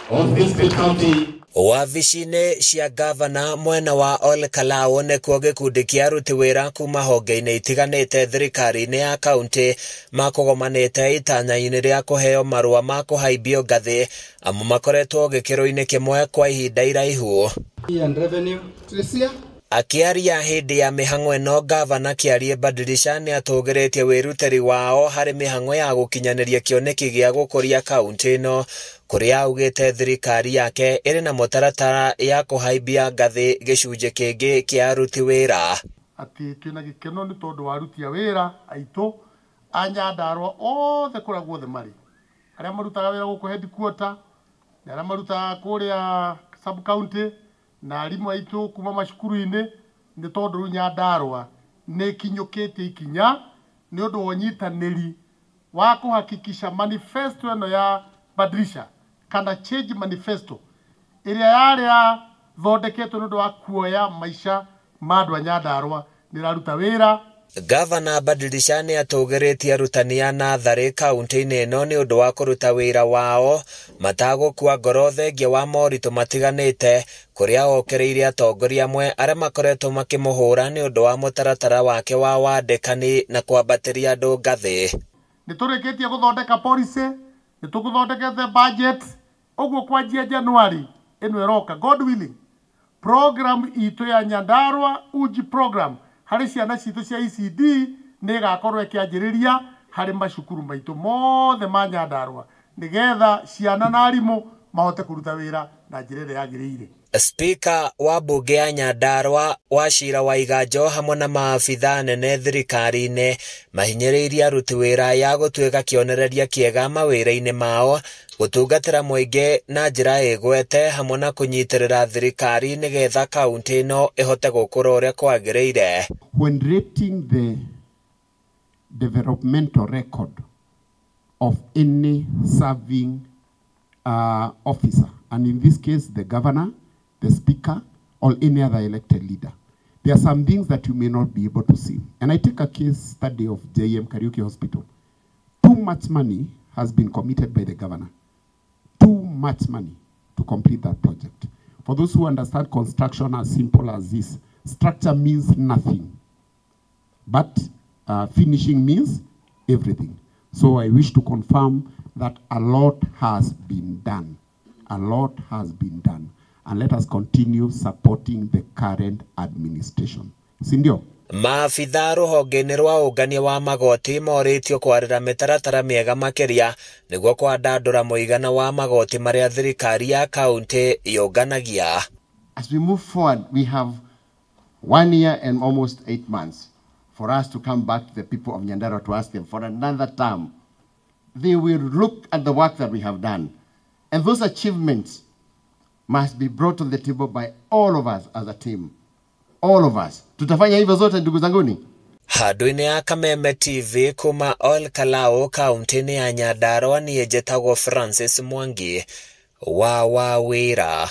Of this great county. Wabici-inĩ cia gavana mwena wa Ol Kalou nĩkuo gĩkundi kĩa aruti wĩra kuma honge-inĩ itiganĩte thirikari-inĩ ya kaunti makũgomanĩte itanya-inĩ rĩa kũheo marũa ma kũhaimbio ngathĩ amu makoretwo gĩkĩro-inĩ kĩmwe kwa ihinda iraihu. And revenue. Tricia. Akĩaria hĩndĩ ya mĩhang'o ĩno, gavana Kĩarie Badilisha nĩatũgĩrĩtie wĩrutĩri wao harĩ mĩhang'o ya gũkinyanĩria kĩoneki gĩa gũkũria kaunti ĩno, kũrĩa augĩte thirikari yake ĩrĩ na mũtaratara ya kũhaimbia ngathĩ gĩcunjĩ kĩngĩ kĩa aruti wĩra. Atĩ twĩna gĩkeno nĩ tondũ wa aruti a wĩra aitũ a Nyandarua othe kũrĩa guothe marĩ, arĩa marutaga wĩra gũkũ headquarter na arĩa marutaga kũrĩa sub county na arimũ aitũ kuma macukuru-inĩ, nĩ tondũ rĩu Nyandarua nĩ ĩkinyũkĩtie ikinya nĩ ũndũ wa ũnyitanĩri wa kũhakikisha manifesto ĩno ya Badilisha kana change manifesto ĩrĩa yarĩ yathondeketwo nĩ ũndũ wa kuoya maica ma andũ a Nyandarua nĩ ĩraruta wĩra. Gavana Badilisha nĩatũgĩrĩtie arutani a natharĩ kaunti-inĩ ĩno nĩ ũndũ wa kũruta wĩra wao matagũkua ngoro thengia wa moritũ matiganĩte, kũrĩa okĩrĩire atongoria amwe arĩa makoretwo makĩmũhũra nĩ ũndũ wa mũtaratara wake wa wandĩkani na kwambatĩria andũ ngathĩ. Nĩ tũrĩkĩtie gũthondeka policy, nĩ tũgũthondekete budget, ũguo kwanjia January ĩno ĩroka, God willing, program itũ ya Nyandarua Uji program harĩ ciana citũ cia ECD nĩ ĩgakorwo ĩkĩanjĩrĩria harĩ macukuru maitũ mothe ma Nyandarua nĩgetha ciana na arimũ mahote kũruta wĩra na njĩra ĩrĩa yagĩrĩire. Spika wa mbunge ya Nyandarua Wachira Waiganjo hamwe na maabithaa anene thirikari-inĩ mahinyĩrĩirie aruti wĩra ya gũtuĩka kĩonereria kĩega mawĩra-inĩ mao, gũtungatĩra mũingĩ na njĩra ĩgwete hamwe na kũnyitĩrĩra thirikari nĩgetha kaunti ĩno ĩhote gũkũra ũrĩa kwagĩrĩire. When rating the developmental record of any serving officer, and in this case the governor, the speaker, or any other elected leader, there are some things that you may not be able to see. And I take a case study of JM Kariuki Hospital. Too much money has been committed by the governor. Too much money to complete that project. For those who understand construction as simple as this, structure means nothing, but finishing means everything. So I wish to confirm that a lot has been done. A lot has been done. And let us continue supporting the current administration. Sindio? Maabithaa rũhonge-inĩ rwa ũngania wa magoti morĩtio kwarĩra mĩtaratara mĩega makĩria nĩguo kwandandũra mũigana wa magoti marĩa thirikari ya kaunti yũnganagia. As we move forward, we have 1 year and almost 8 months for us to come back to the people of Nyandarua to ask them for another term. They will look at the work that we have done, and those achievements must be brought on the table by all of us as a team. All of us. Tutafanya hivyo zote ndugu zanguni. Handũ-inĩ ya Kameme TV kuma Ol Kalou kaunti-inĩ ya Nyandarua, niĩ njĩtagwo Francis Mwangi wa Wawĩra.